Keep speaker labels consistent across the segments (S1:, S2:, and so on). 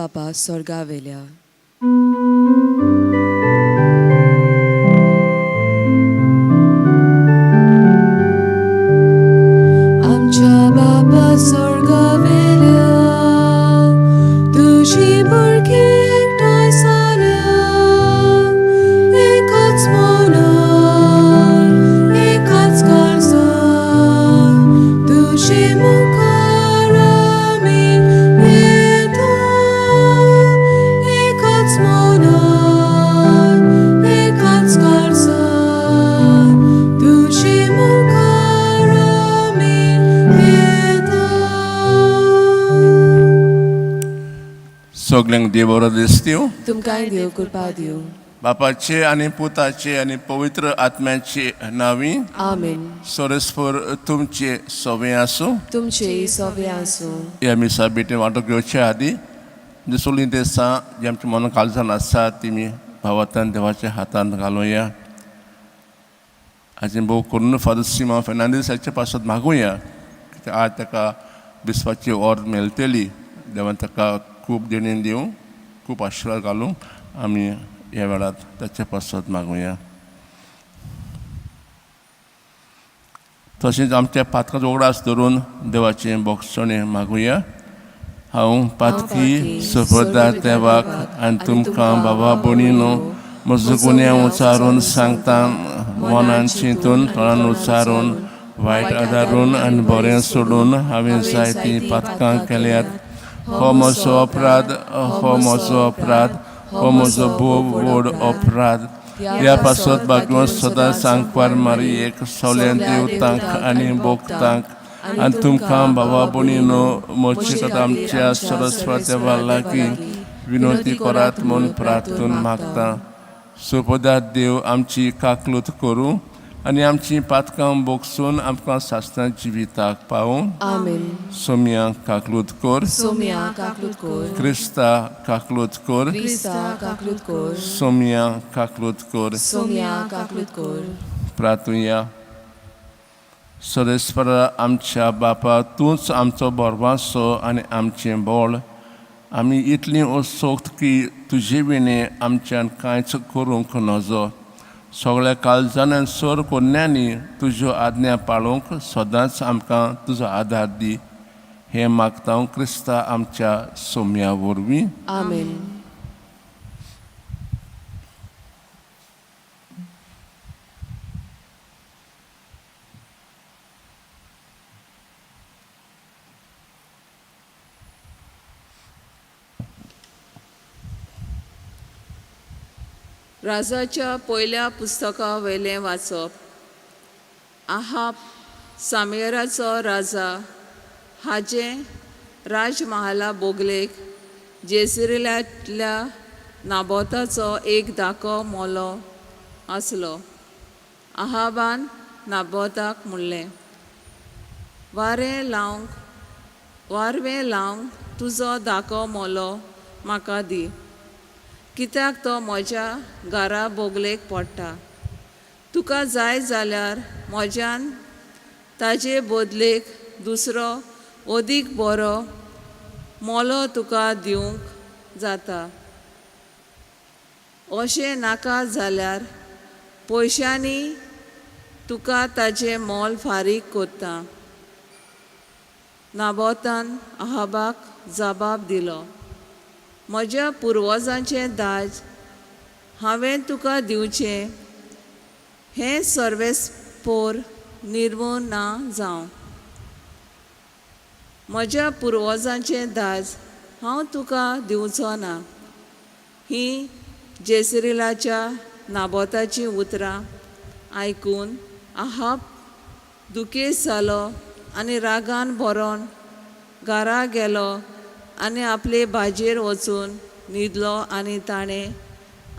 S1: बापा सोर्गावेल्या. आमच्या बापा स्वर्गावेल्या, तुजी भुरगीं एकठांय जाल्या, एकाच मनान, एकाच काळजान, तुजे मुखार आमी येता, एकाच मनान, एकाच काळजान, तुजे मुखार आमी येता.
S2: सगल्यांक देव बरो दिसतीव.
S1: तुमकांय देव कृपा दिवं.
S2: बापाचे आनी पुताचे आनी पवित्र आत्म्याचे नांवी.
S1: आमेन.
S2: सोरेस्पर तुमचे सोवे आसूं.
S1: तुमचेय सोवे आसूं.
S2: ह्या मिसा भेटेन वांटो घेवचे आदी जे सोलीं ते सा जे आमच्या मनां काळजान आसा ती मी भावांतान देवाच्या हातांत घालुया. हाचें भोव करून फादर सिमा फेर्नांदीस हाचे पासत मागुया, कित्याक आज ताका बिस्पाची ऑर्द मेळटली. देवान ताका खूब देणें दिवं, खूब आशिर्वाद घालूं. आमी ह्या वेळार ताचे पासत मागुया. तशेंच आमच्या पातकाचो उगडास धरून देवाचें बोगसणें मागुया. हांव पातकी सुपदा देवाक आनी तुमकां बाबा भयणीनो म्हजो गुन्यांव उचारून सांगता. मनान चिंतून, तोंडान उचारून, वायट आदारून आनी बरें सोडून हांवें जायतीं पातकां केल्यात. हो म्हजो अपराध, हो म्हजो अपराध, हो म्हजो भोव व्हड अपराध. ह्या पासत भाग्यवंत सदां सांकवार मारयेक, सगळ्या देवतांक आनी भोक्तांक आनी तुमकां बाबा भयणीनो म्हजे खातीर आमच्या सरस्वत देवा लागीं विनवती करात म्हूण प्रार्थून मागता. सुपदात देव आमची काकलूत करूं आनी आमची पातकां बोगसून आमकां सासणां जिविताक पावूं.
S1: आमेन.
S2: सोमया काकलूत कर.
S1: सोम्या काकलूत कर.
S2: क्रिस्ता काकलूत कर.
S1: क्रिस्ता काकलूत कर.
S2: सोमया काकलूत कर.
S1: सोम्या काकलूत कर.
S2: प्रार्थुया. सरेस्वर आमच्या बापा, तूंच आमचो भरवासो आनी आमचें बळ. आमी इतलीं असोक्त की तुजे विणें आमच्यान कांयच करूंक नजो. सगळ्या काळजान आनी सर कोन्यांनी तुज्यो आज्ञा पाळूंक सदांच आमकां तुजो आदार दी. हें मागता हांव क्रिस्ता आमच्या सोम्या वरवीं.
S1: आमेन.
S3: राजाच्या पयल्या पुस्तका वयलें वाचप. आहाब सामेराचो राजा हाजें राजमहाला बोगलेक जेसिरेलांतल्या नाबोताचो एक धाको मोलो आसलो. आहाबान नाबोताक म्हणलें, वारवें लावंक तुजो धाको मोलो म्हाका दी, कित्याक तो म्हज्या घरा बोगलेक पडटा. तुका जाय जाल्यार म्हज्यान ताजे बदलेक दुसरो अदीक बरो मोलो तुका दिवंक जाता. अशें नाका जाल्यार पयशांनी तुका ताजें मोल फारीक करता. नाबोतान आहाबाक जबाब दिलो, म्हज्या पुर्वजांचें दायज हांवें तुका दिवचें हें सर्वेस्पोर निर्मूळ ना जावं. म्हज्या पुर्वजांचें दायज हांव तुका दिवचो ना. हीं जेसरिलाच्या नाबोताचीं उतरां आयकून आहाब दुखेस्त जालो आनी रागान भरोन घरा गेलो आनी आपले बाजेर वचून न्हिदलो आनी ताणें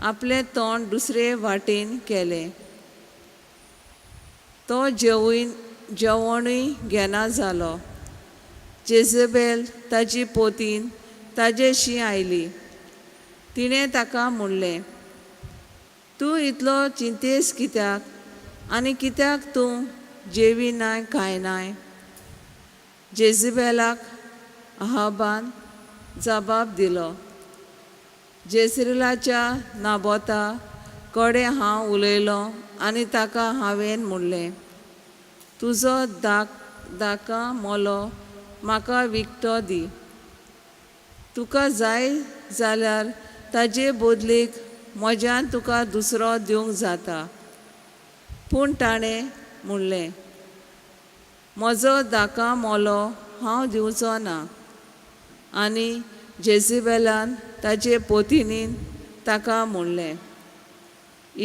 S3: आपलें तोंड दुसरे वाटेन केलें. तो जेवणूय घेना जालो. जेजबेल ताजी पोतीन ताजेशी आयली. तिणें ताका म्हणलें, तूं इतलो चिंतेस कित्याक आनी कित्याक तूं जेविनाय खायनाय? जेजबेलाक आहाबान जबाब दिलो, जेसरिलाच्या नाबोता कडेन हांव उलयलों आनी ताका हांवें म्हणलें, तुजो दाका मोलो म्हाका विकतो दी, तुका जाय जाल्यार ताजे बदलेक म्हज्यान तुका दुसरो दिवंक जाता. पूण ताणें म्हणलें, म्हजो दाका मोलो हांव दिवचो ना. आनी जेझिबेलान ताजे पोतिनीन ताका म्हणलें,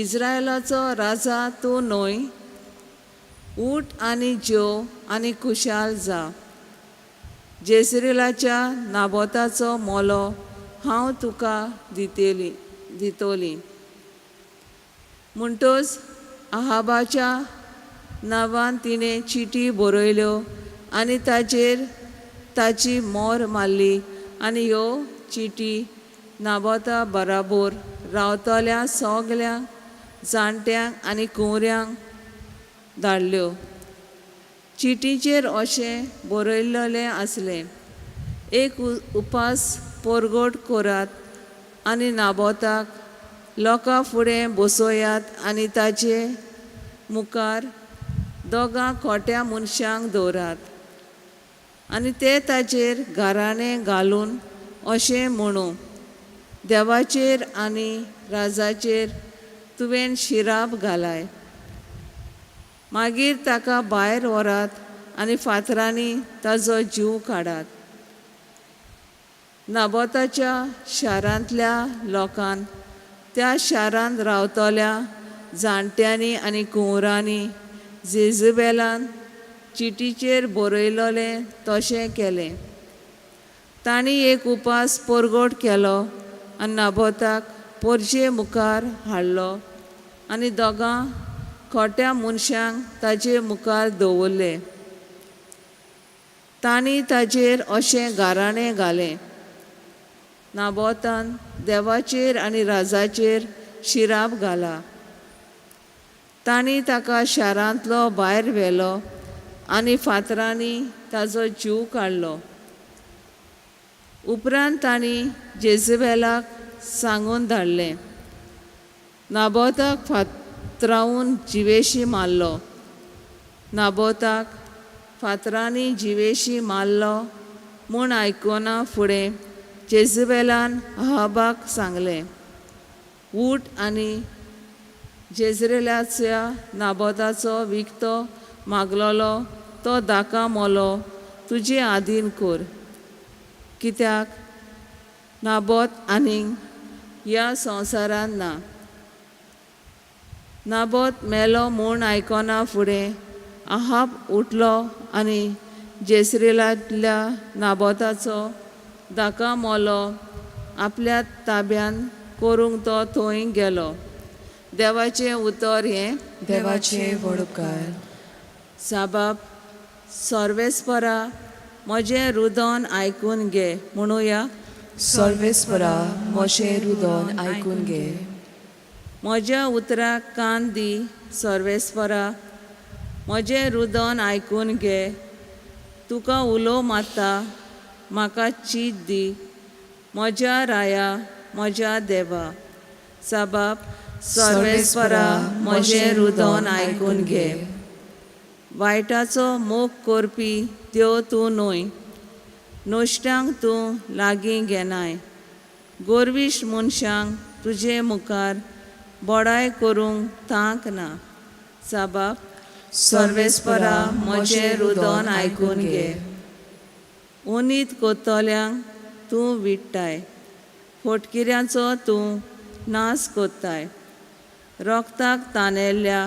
S3: इज्रायलाचो राजा तूं न्हय, उठ आनी जेव आनी खुशाल जा. जेसरिलाच्या नाबोताचो मोलो हांव तुका दितली. म्हणटच आहाबाच्या नांवान तिणें चिटी बरयल्यो आनी ताचेर ताची मोर मारली आनी ह्यो चिटी नाबोता बराबर रावतल्या सगल्या जाणट्यांक आनी कुंवऱ्यांक धाडल्यो. चिटीचेर अशें बरयल्लें आसलें, एक उपास परगट करात आनी नाबोताक लोकां फुडें बसयात आनी ताचे मुखार दोगां खोट्या मनशांक दवरात आनी ते ताचेर गाराणें घालून अशें म्हणू, देवाचेर आनी राजाचेर तुवें शिराप घालाय. मागीर ताका भायर व्हरात आनी फातरांनी ताजो जीव काडात. नाबोताच्या शारांतल्या लोकान त्या शारांत रावतल्या जाणट्यांनी आनी कुंवरांनी जेझुबेलान चिटीचेर बरयलें तशें केलें. तांणी एक उपास परगट केलो आनी नाबोताक पोरजे मुखार हाडलो आनी दोगां खोट्या मनशांक ताजे मुखार दवरले. तांणी ताजेर अशें गाराणें घालें, नाबोतान देवाचेर आनी राजाचेर शिराप घाला. तांणी ताका शारांतलो भायर व्हेलो आनी फातरांनी ताजो जीव काडलो. उपरांत तांणी जेझबेलाक सांगून धाडलें, नाबोताक फातरावन जिवेशी मारलो. नाबोताक फातरांनी जिवेशी मारलो म्हूण आयकना फुडें जेझबेलान अहाबाक सांगलें, उठ आनी जेजरेलाच्या नाबोताचो विकतो मागलोलो तो दाका मोलो तुजे आदीन कर, कित्याक नाबोत आनीक ह्या संवसारांत ना. नाबोत मेलो म्हूण आयकना फुडें आहाब उठलो आनी जेसरेलांतल्या नाबोताचो दाका मोलो आपल्या ताब्यान करूंक तो थंय गेलो. देवाचें उतर हें
S1: देवाचे व्हड उपकार.
S3: साबाब सर्वेस्परा म्हजें रुदन आयकून घे म्हणुया.
S1: सर्वेस्परा म्हजें रुदन आयकून घे.
S3: म्हज्या उतराक कान दी सर्वेस्परा, म्हजें रुदन आयकून घे. तुका उलो मारता, म्हाका चीत दी म्हज्या राया म्हज्या देवा. साबाब सर्वेस्परा म्हजें रुदन आयकून घे. वायटाचो मोग करपी देव तूं न्हय, नश्ट्यांक तूं लागीं घेनाय. गोरवीश मनशांक तुजे मुखार बडाय करूंक तांक ना. साबाब सर्वेस्परा म्हजें रुदन आयकून घे. उनीत कोत्तल्यांक तूं विट्टाय, फोटकिऱ्यांचो तूं नाश कोत्ताय. रोगताक तानेल्ल्या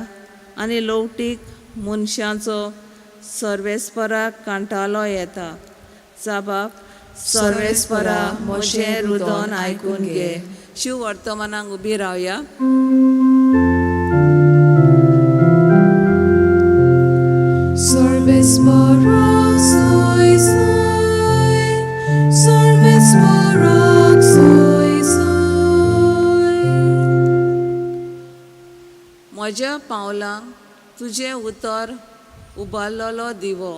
S3: आनी लवटीक मनशांचो सर्वेस्पराक कांटालो येता. साबाब सर्वेस्परा म्हजें रुदन आयकून घे. शिव वर्तमानाक उबी रावया.
S1: सर्वेस्परा soy soy, सर्वेस्परा soy soy.
S3: म्हज्या पावलांक तुजें उतर उबारलेलो दिवो,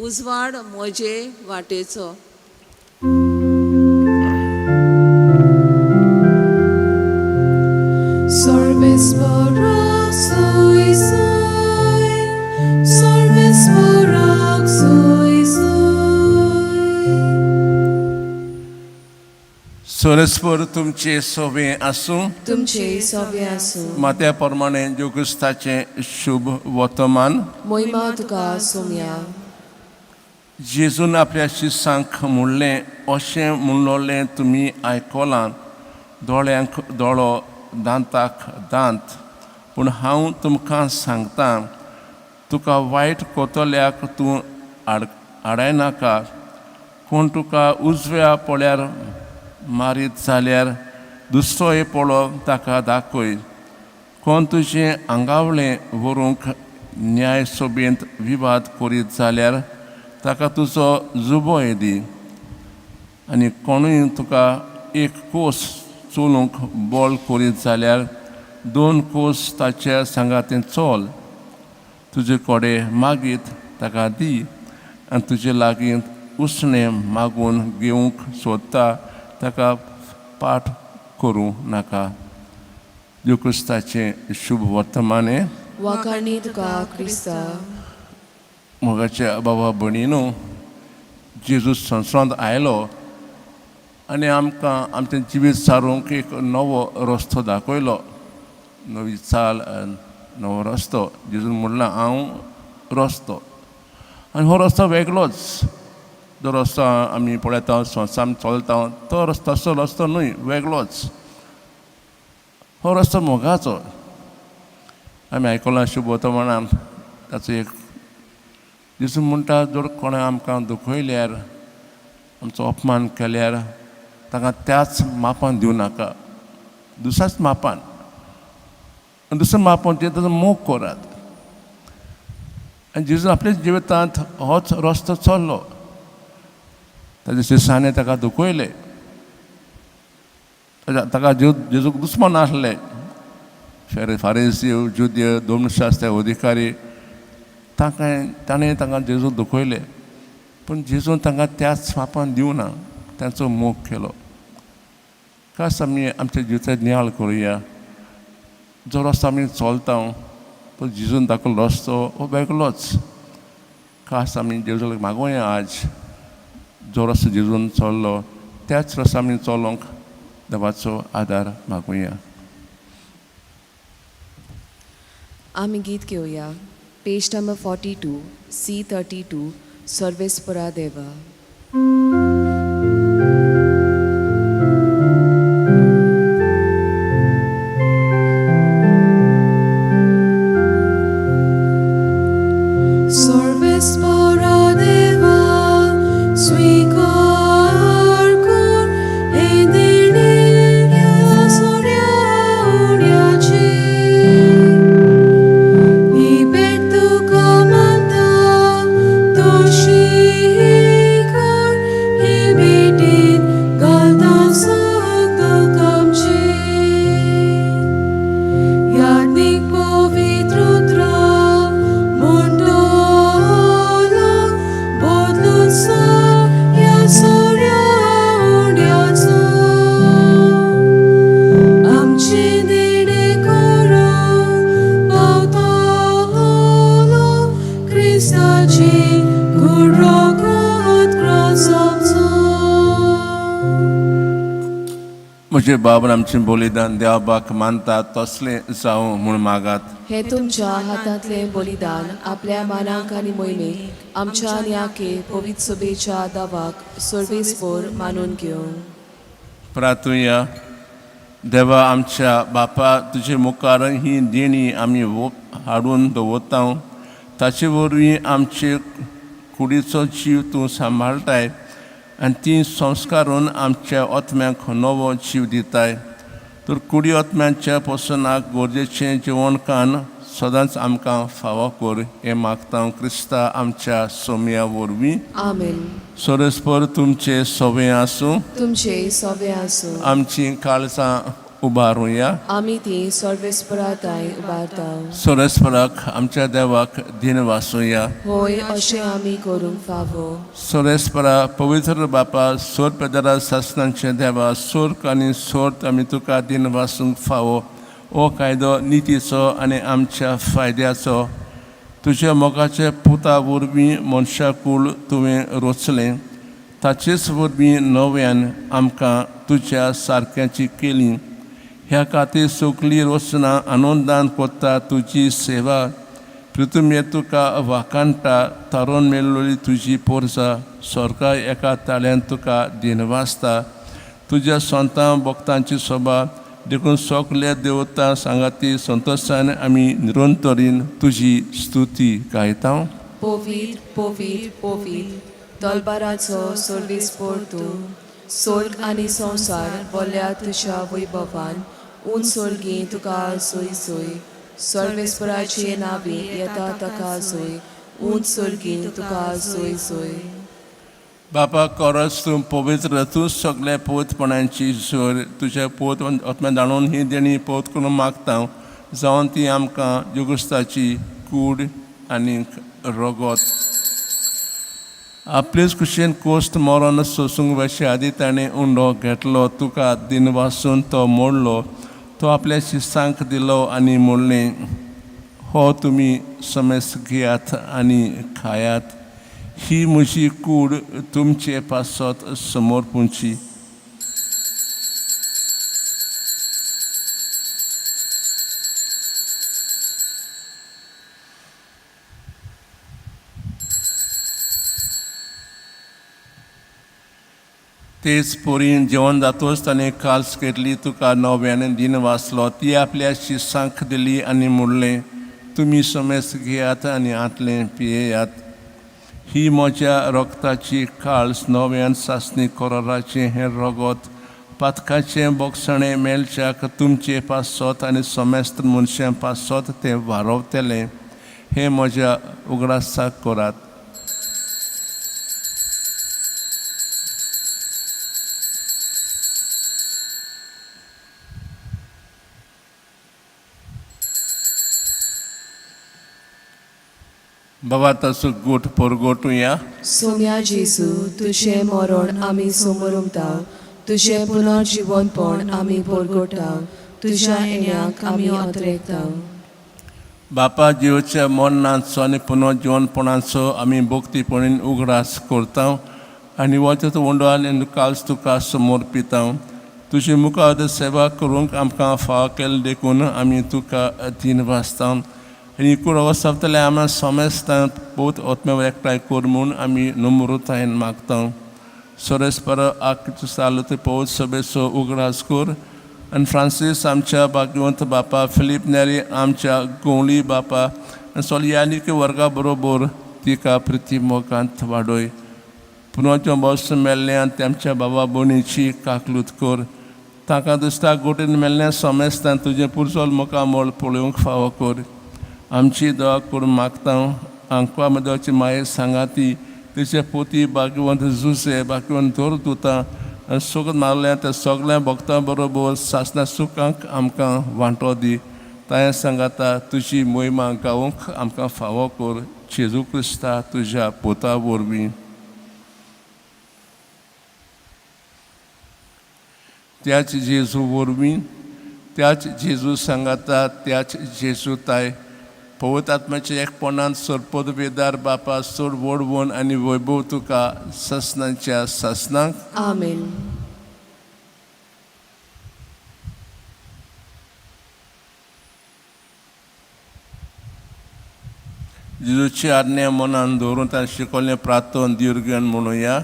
S3: उजवाड म्हजे वाटेचो.
S2: सरस्पर तुमचे सोबें आसूं.
S1: तुमचे सोबे आसूं.
S2: मात्या प्रमाणे जो क्रिस्ताचें शुभ वर्तमान.
S1: मोहिमा तुका सोम्या.
S2: जेजून आपल्या शिसांक म्हणलें, अशें म्हणलोलें तुमी आयकलां, दोळ्यांक दोळो, दांताक दांत. पूण हांव तुमकां सांगता, तुका वायट कोतल्याक तूं आडायनाका. कोण तुका उजव्या पोळ्यार मारीत जाल्यार दुसरोय पोळो ताका दाखय. कोण तुजें आंगावळें व्हरूंक न्याय सभेंत विवाद करीत जाल्यार ताका तुजो जुबोय दी. आनी कोणूय तुका एक कोस चलूंक बळ करीत जाल्यार दोन कोस ताच्या सांगातीन चल. तुजे कडेन मागीत ताका दी आनी तुजे लागीं उसणें मागून घेवंक सोदता ताका पाठ करूं नाका. देव क्रिस्ताचें शुभ वर्तमान हें.
S1: वाखाणी तुका क्रिस्ता.
S2: मोगाच्या बाबा भयणीनो, जेजू संवसारांत आयलो आनी आमकां आमचें जिवीत सारूंक एक नवो रस्तो दाखयलो, नवी चाल, नवो रस्तो. जेजून म्हणलां, हांव रस्तो. आनी हो रस्तो वेगळोच. जो रस्तो आमी पळयता, संवसारांत चलता, तो रस्तो तसो रस्तो न्हय, वेगळोच. हो रस्तो मोगाचो. आमी आयकलां शुभ वर्तमानान ताचो एक. जेजू म्हणटा, जर कोणें आमकां दुखयल्यार, आमचो अपमान केल्यार, ताका त्याच मापान दिवं नाका, दुसऱ्याच मापान. आनी दुसरें माप म्हणजे ताचो मोग करात. आनी जेजू आपल्या जिवितांत होच रस्तो चल्लो. ताच्या शिसांनी ताका दुखयले, ताका जेजूक दुस्मान आसले, फारीसी, जुद्य, धर्मशास्त्र अधिकारी. तांकां ताणें तांकां जेजूक दुखयले, पूण जेजून तांकां त्याच मापान दिवना, तांचो मोग केलो. खास आमी आमच्या जिवितांत नियाळ करुया. जो रस्तो आमी चलता तो जेजून दाखयलो रस्तो हो वेगळोच. खास आमी जेजूक मागोया, आज जो रस्तो जेजून चल्लो त्याच रस्तो आमी चलोंक देवाचो आदार मागुया.
S1: आमी गीत घेवया. Page number 42, C 32, सर्वेस्परा देवा. सर्वेस्परा देवा, स्वीकार कर हे देणे ह्या सोऱ्या उण्याचे. ही भेट तुका मानता, तशी कर. हे भेटेन घालता सुख दुख आमचें. याज्ञीक पवित्र उतरां म्हणटलो, बदलून सोड ह्या सोऱ्या उण्याचो. आमचें देणें करूंक पावतलो क्रिस्ताचें गूढ रगत क्रोसाचो.
S2: म्हजे बाबा, आमचें बलिदान देवबाक मानता तसलें जावं म्हूण मागात.
S1: हे तुमच्या हातांतलें बलिदान आपल्या मानाक आनी मोहिमेक, आमच्या आनी आखे पवित्र सभेच्या दावाक सर्वेस्पोर मानून घेवं.
S2: प्रार्थुया. देवा आमच्या बापा, तुजे मुखार ही देणी आमी हाडून दवरता. ताचे वरवीं आमचे कुडीचो जीव तूं सांबाळटाय आनी ती संस्कारून आमच्या आत्म्याक नवो जीव दिताय. तर कुडी आत्म्याच्या पोसणाक गरजेचें जेवणखाण सदांच आमकां फावो कर, हें मागता क्रिस्ता आमच्या सोम्या वरवीं.
S1: आमेन.
S2: सरस्पर तुमचे सोबें आसूं.
S1: तुमचे सोबे आसूं.
S2: आमची काळजां उबारुया.
S1: आमी ती सर्वेस्परा ताय उबारता.
S2: सरस्पराक आमच्या देवाक दिन वासुया.
S1: होय, अशें आमी करूंक फावो.
S2: सरस्परा, पवित्र बापा, सोर पेदरा सासनांचे देवा, सोर्क आनी सोर्त आमी तुका दिन वासूंक फावो. हो कायदो नितीचो आनी आमच्या फायद्याचो. तुज्या मोगाचे पुता वरवीं मनशाकूळ तुवें रचलें ताचेच वरवीं नव्यान आमकां तुज्या सारक्याची केली. ह्या खातीर सगळी रचना आनंदान करता तुजी सेवा. पृथ्वीर तुका वाखाणटा तारोन मेळ्ळी तुजी पोरसा स्वर्गा एका ताळ्यान तुका दिनवासता. तुज्या संतां भक्तांची सभा देखून सगल्या देवता सांगाती संतोशान आमी निरंतरीन तुजी स्तुती गायता.
S1: पवित्र पवित्र पवित्र तलबाराचो सर्वेस्पोर तूं, स्वर्ग आनी संवसार बोल्या तुज्या वैभवान. उंच स्वर्गी तुका सोय सोय, सर्वेस्पराचे नांवी येता ताका सोय, उंच स्वर्गी तुका सोय सोय.
S2: बापा करस तूं पवित्र, तूं सगल्या पवित्रपणाची सर. तुज्या पोत आत्म्या जाणून ही देणी पोत करून मागता जावन ती आमकां जुगुस्ताची कूड आनी रगत. आपलेच कुशीन कोश्ट मरण सोसूंक वशे आदी ताणें उंडो घेतलो, तुका दिनवासून तो मोडलो, तो आपल्या शिसांक दिलो आनी म्हणलें, हो तुमी समेस घेयात आनी खायात, ही म्हजी कूड तुमचे पासत समर्पूंची. तेच पोरीन जेवण जातोच ताणें काल्स केली, तुका नव्यान दिन वाचलो, ती आपल्या शिसांक दिली आनी म्हणलें, तुमी समेस घेयात आनी आतलें पियेयात, ही म्हज्या रक्ताची काळस नव्यान सासणी कोराचें हें रगत पातकाचें बोगसणें मेळच्याक तुमचे पासत आनी समेस्त मनशां पासत तें वारवतलें. हें म्हज्या उगडासाक करात. बाबा ताचो गोट परगोटुया.
S1: सोम्या जेजू, तुजें मरण आमी समोरमता, तुजें पुनर्जिवनपण आमी परगोटा, तुज्या येण्याक आमी अत्रेकता.
S2: बापा जिवच्या मरणाचो आनी पुनर्जिवनपणाचो आमी भक्तीपणीन उगडास करता आनी वचत उंडो आनी काल्स तुका समर्पिता. तुजी मुखार सेवा करूंक आमकां फाव केलें देखून आमी तुका दिनवासता आनी कुडो वसतले आमी समेस्तां बहुत आत्म्या एकठांय कर म्हूण आमी नम्रतायेन मागता. सोरेस्पर आक साल ते पौज सभेचो उगडास कर आनी फ्रांसीस आमच्या भाग्यवंत बापा, फिलीप नेरी आमच्या गोंवली बापा आनी सोलयानिक वर्गा बरोबर तिका प्रिती मोगांत वाडय. पुनोच्या बस मेल्लें आनी तेमच्या बाबा भयणीची काकलूत कर. तांकां दुसऱ्या गोटीन मेल्लें समेस्तान तुजें पुरसोल मुखामळ पळोवंक फावो कर. आमची दवा करून मागता आंकवा मदची माये सांगाती तिचे पोती भाग्यवंत जुसे भाग्यवंत दर दुता आनी सगळें मारल्या त्या सगळ्या भक्तां बरोबर सासना सुखांक आमकां वांटो दी. तांय सांगाता तुजी मोहिमा गावंक आमकां फावो कर. जेजू क्रिस्ता तुज्या पोता वरवीं. त्याच जेजू वरवीं, त्याच जेजू सांगाता, त्याच जेजू ताय पवित्र आत्म्याच्या एकपणान सरपद वेदार बापा सोड वडवण आनी वैभव तुका ससनाच्या ससनाक.
S1: आमेन.
S2: जेजूची आज्ञा मनान दवरून ताणें शिकवलें प्रार्थन दीर्घन म्हणुया.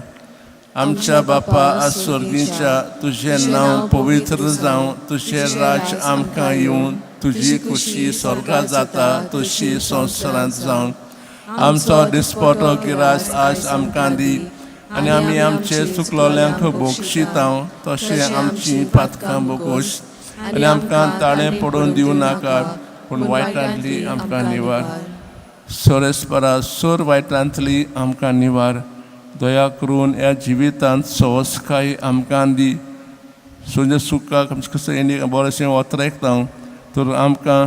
S2: आमच्या बापा स्वर्गीच्या, तुजें नांव पवित्र जावं, तुजें राज्य आमकां येवं, तुजी खुशी स्वर्गात जाता तशी संवसारांत जावं. आमचो दिसपटो गिरास आज आमकां दी आनी आमी आमचे चुकलोल्यांक बोगशिता तशें आमची पातकां बोगोश आनी आमकां ताळें पडून दिवं नाका, पूण वायटांतली आमकां निवार. सोरेस्परा सोर वायटांतली आमकां निवार. दया करून ह्या जिवितांत सवसकाय आमकां दी. सुंदर सुखाक कसं बरेंशें वतरेकता तर आमकां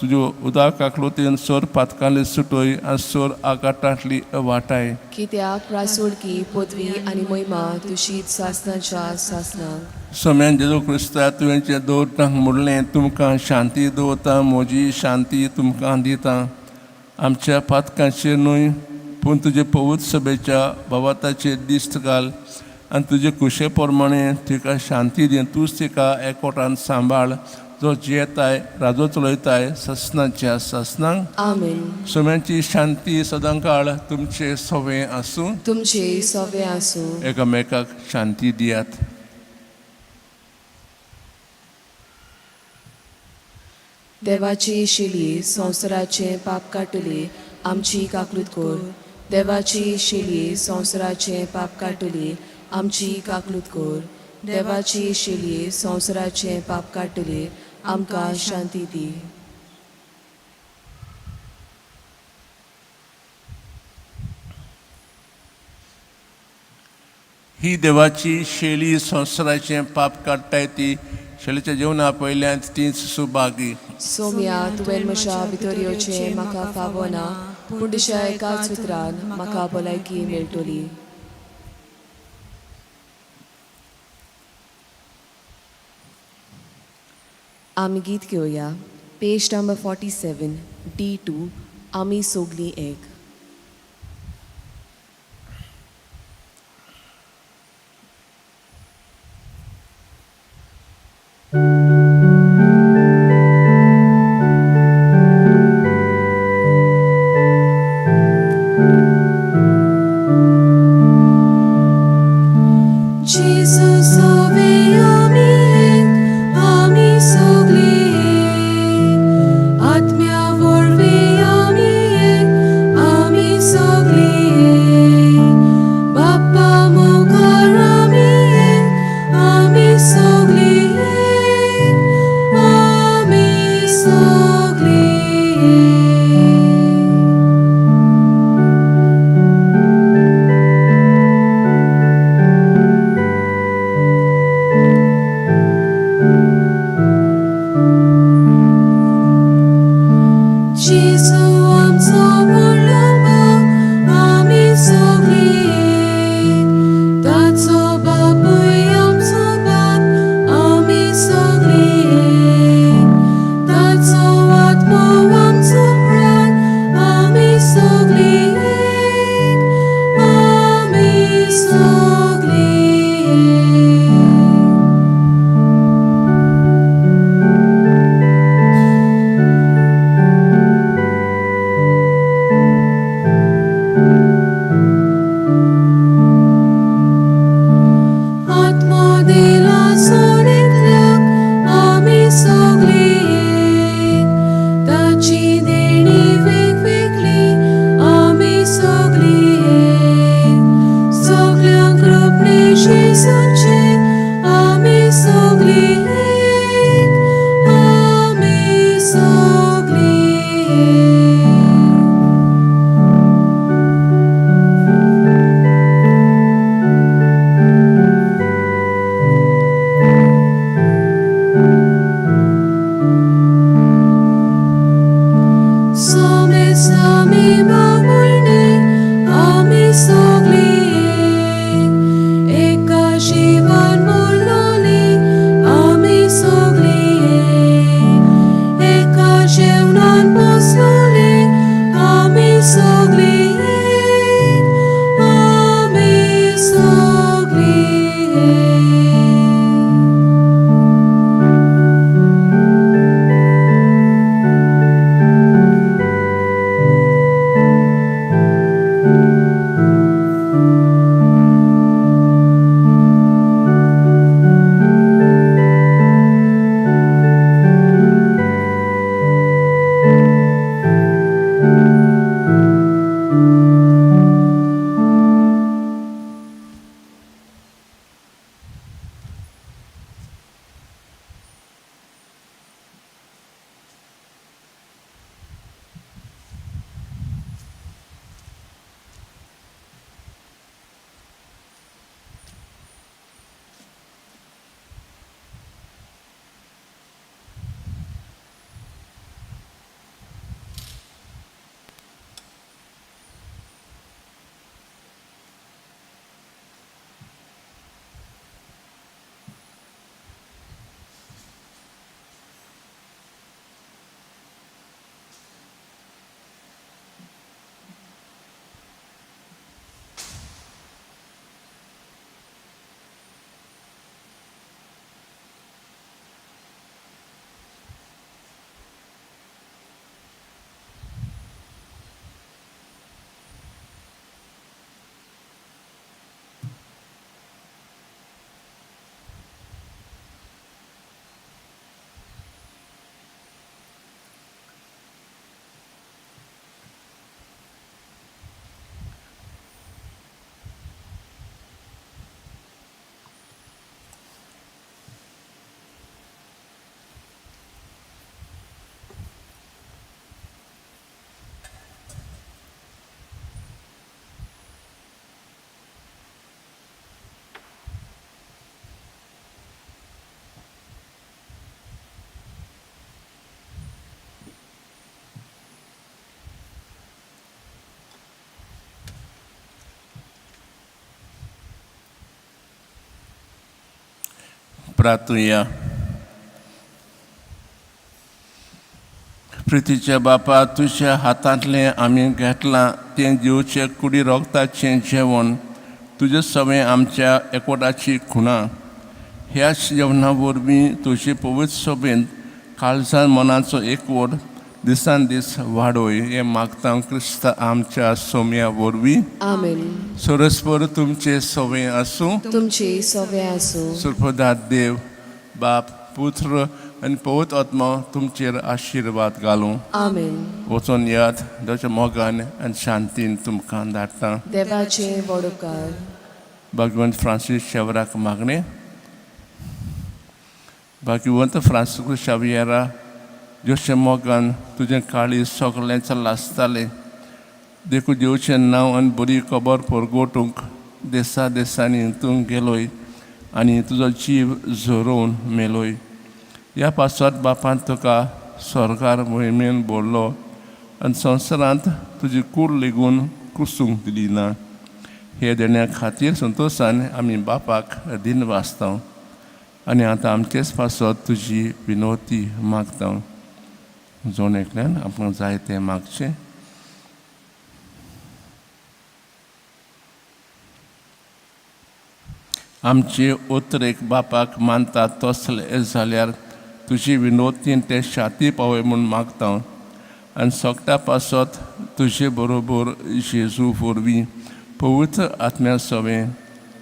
S2: तुज्यो उदक काकलुतीन सोर पातकांतली सुटय आनी सोर आकाटांतली वाटाय.
S1: कित्याक रासोडकी पदवी आनी महिमा तुजीच सासनाच्या सासनाक.
S2: सोम्यान जेजू क्रिस्ता तुवें जें दवरतां म्हणलें, तुमकां शांती दवरता, म्हजी शांती तुमकां दिता. आमच्या पातकांचेर न्हय पूण तुजे पवित्र सभेच्या भावाताचेर दिश्ट घाल आनी तुजे कुशे प्रमाणे तिका शांती दी. तूंच तिका एकवटान सांबाळ, जो जियेताय राजो चलयताय ससनाच्या ससनांक.
S1: आमेन.
S2: सोम्यांची शांती सदांकाळ तुमचे सवे आसूं.
S1: तुमचे सोवे आसूं.
S2: एकामेकाक शांती दियात.
S1: देवाची शिली संवसाराचें पाप काडटली आमची काकूत कर. देवाची शिली संवसाराचें पाप काडटली आमची काकूत कर. देवाची शिली संवसाराचें पाप काडटली आमकां शांती दी.
S2: ही देवाची शैली संवसाराचें पाप काडटाय ती शैलीच्या जेवणा पयल्यान तीच सुभागी.
S1: सोम्या, तुवें म्हज्या भितर येवचें म्हाका फावना, पूण तुज्या एकाच उतरान म्हाका भलायकी मेळटली. आमी गीत घेवया, पेज नंबर 47, D2, आमी सोगलीं एक. Jesus ove आमी एक, आमी सगळी एक. आत्म्या वरवीं आमी एक, आमी सगळी एक. बाप्पा मुखार आमी एक, आमी सगळी एक, आमी सगळी एक. जेजू आमचो व्हडलो बाप, आमी सगळीं एक. ताचो बापूय आमचो बाप, आमी सगळीं एक. ताचो आत्मो आमचो प्राण, आमी सगळीं एक, आमी सगळीं एक. आत्मो दिला सोडितल्याक आमी सगळीं एक. ताची देणी वेगवेगळी, आमी सगळीं एक. सगळ्यांक कृपणे जेजूचे, आमी सगळीं एक, आमी सगळीं एक. सोमेसामी बाबुळणे आमी सगळीं एक, एका जिवा.
S2: प्रार्थुया. प्रितीच्या बापा, तुज्या हातांतलें आमी घेतलां तें दिवचें कुडी रोगताचें जेवण तुजे सवें आमच्या एकवटाची खुणां. ह्याच जेवणा वरवीं तुजे पवित्र सभेंत काळजान मनाचो एकवट दिसान दीस वाडोय, हें मागता क्रिस्त आमच्या सोम्या वरवीं.
S1: आमेन.
S2: सरस्पर तुमचे सवें आसूं.
S1: तुमचे सवे आसूं.
S2: सुरपदात देव बाप, पुत्र आनी पवित्र आत्मा तुमचेर आशिर्वाद घालूं.
S1: आमेन.
S2: वचून याद, देवाच्या मोगान आनी शांतीन तुमकां धाडटा.
S1: देवाचे वडोकार.
S2: भगवंत फ्रांसीस शेवराक मागणें. भाग्यवंत फ्रांसिस्कू शावियरा, जोशे मोगान तुजें काळीज सगळें चल्ला आसतालें, देखून देवचें नांव आनी बरी खबर परगटूंक देसा देसांनी तूं गेलोय आनी तुजो जीव झरोवन मेलोय. ह्या पासत बापान तुका स्वर्गार मोहिमेन भरलो आनी संवसारांत तुजी कूड लेगून कुसूंक दिली ना. हे देण्या खातीर संतोशान आमी बापाक दिन वाचता आनी आतां आमचेच पासत तुजी विनवती मागता. जण एकल्यान आपणाक जाय तें मागचें. आमचे उतरेक बापाक मानता तसले जाल्यार तुजी विनवतीन ते शांती पावय म्हूण मागता आनी सगळ्या पासत तुजे बरोबर जेजू वरवीं पवित्र आत्म्या सवें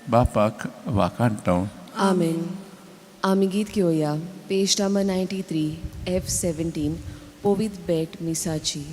S2: बापाक वाखाणटा.
S1: आमेन. आमी गीत घेवया, page number 93, F 17, पवित्र भेट मिसाची.